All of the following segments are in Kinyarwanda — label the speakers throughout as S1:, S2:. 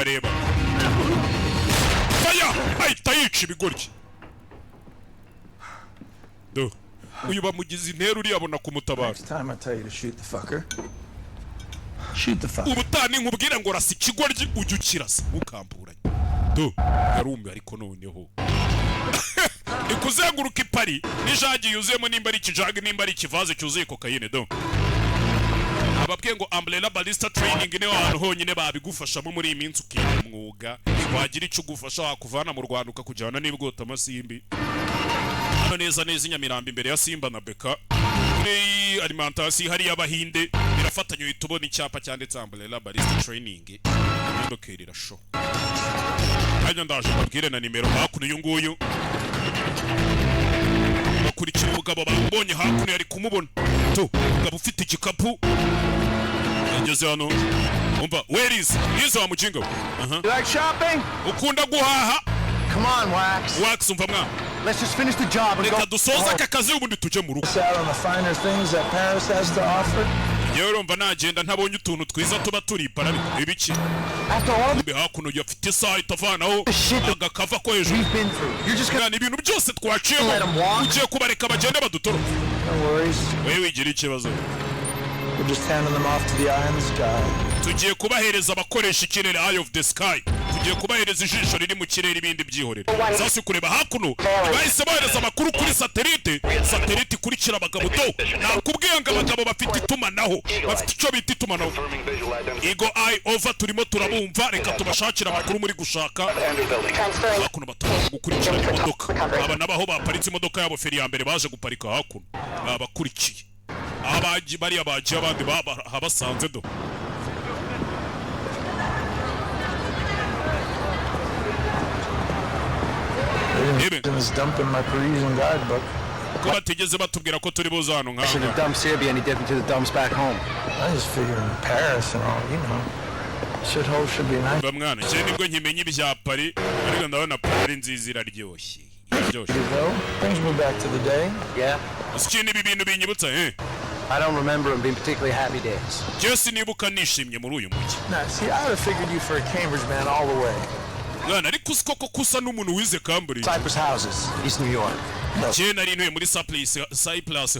S1: Arareba faya, ahita yica ibigoryi. Do uyu bamugize intera, uriya abona kumutabara.
S2: Next time I tell you to shoot the fucker, shoot the fucker.
S1: Ubutaha ninkubwira ngo rasa ikigoryi, ujye ukirasa, ntukamburanye. Do yarumiwe, ariko noneho ni kuzenguruka ipari n'ijagi yuzuyemo, nimba ari ikijagi, nimba ari ikivaze cyuzuye kokayine. Do ababwiye ngo Umbrella Barista Training niho hantu honyine babigufashamo muri iyi minsi, ukiga umwuga wagira icyo ugufasha, wakuvana mu Rwanda ukakujyana n'ibwota amasimbi. Hano neza neza i Nyamirambo, imbere ya Simba na Beka, kuri alimentation hariya Abahinde birafatanya, uhita ubona icyapa cyanditse Umbrella Barista Training. Imodoka irasho hanyuma ndaje mbabwire na nimero. Hakuno uyu nguyu bakurikira umugabo bamubonye hakuno, yari kumubona tu, umugabo ufite igikapu yageze hano. Umva, where is Liza wa mujinga we? Aha.
S3: You like shopping?
S1: Ukunda guhaha?
S3: Come on, Wax.
S1: Wax, umva mwana.
S3: Let's just finish the job and go.
S1: Reka dusoze aka kazi, ubundi tujye mu rugo.
S2: Miss out on the finer things that Paris has to offer.
S1: Yewe, urumva nagenda ntabonye utuntu twiza tuba turi para ibiki?
S3: After all
S1: Mbe hakuno afite isaha itavanaho agakava ko hejuru.
S3: we've been through, you're just gonna
S1: Mwana, ibintu byose twaciyemo,
S3: Let 'em walk.
S1: ugiye kubareka bagende badutoroke?
S2: No worries.
S1: Wewe wigira ikibazo.
S2: We're just handing them off to the eye in the sky.
S1: Tugiye kubahereza abakoresha ikirere, eye of the sky. Tugiye kubahereza ijisho riri mu kirere, ibindi byihorere. Sasa kureba hakuno, bahise bohereza amakuru kuri satelite. Satelite ikurikira abagabo. Do nakubwiye ngo abagabo bafite itumanaho, bafite icyo bita itumanaho. Eagle Eye, over. Turimo turabumva, reka tubashakire amakuru muri gushaka. Hakuno batangira gukurikirana imodoka. Aba nabaho baparitse imodoka yabo, feri ya mbere baje guparika hakuno, babakurikiye abagi bariya bagiye, abandi babasanze. Do
S2: They didn't this dump in my Parisian guidebook.
S1: Ko batigeze batubwira ko turi buze hano
S3: Should the
S1: nk'aha?
S3: dumps here be any different to the dumps back home?
S2: I just figured in Paris and all, shithole should be nice.
S1: Mba mwana, njye nibwo nkimenya ibya Paris, ariko ndabona Paris ari nziza, iraryoshye, iraryoshye.
S2: Though brings me back to the day.
S3: Yeah?
S1: Uzi ikintu ibi bintu binyibutsa, eh?
S3: I don't remember them being particularly happy days.
S1: Njyewe sinibuka nishimye muri uyu mujyi.
S2: Now, see, I would have figured you for a Cambridge man all the way.
S1: Mwana, ariko uzi koko ko usa n'umuntu wize Cambridge?
S3: Cypress Houses, East New York.
S1: Njyewe nari ntuye muri Cypress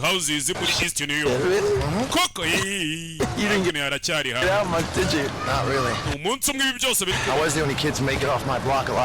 S1: Houses muri East New York.
S2: Really?
S1: Koko ii haracyari
S2: Get
S1: habi.
S2: out much, did you?
S3: Not really.
S1: Umunsi umwe ibi byose biri
S3: I was the only kid to make it off my block alive.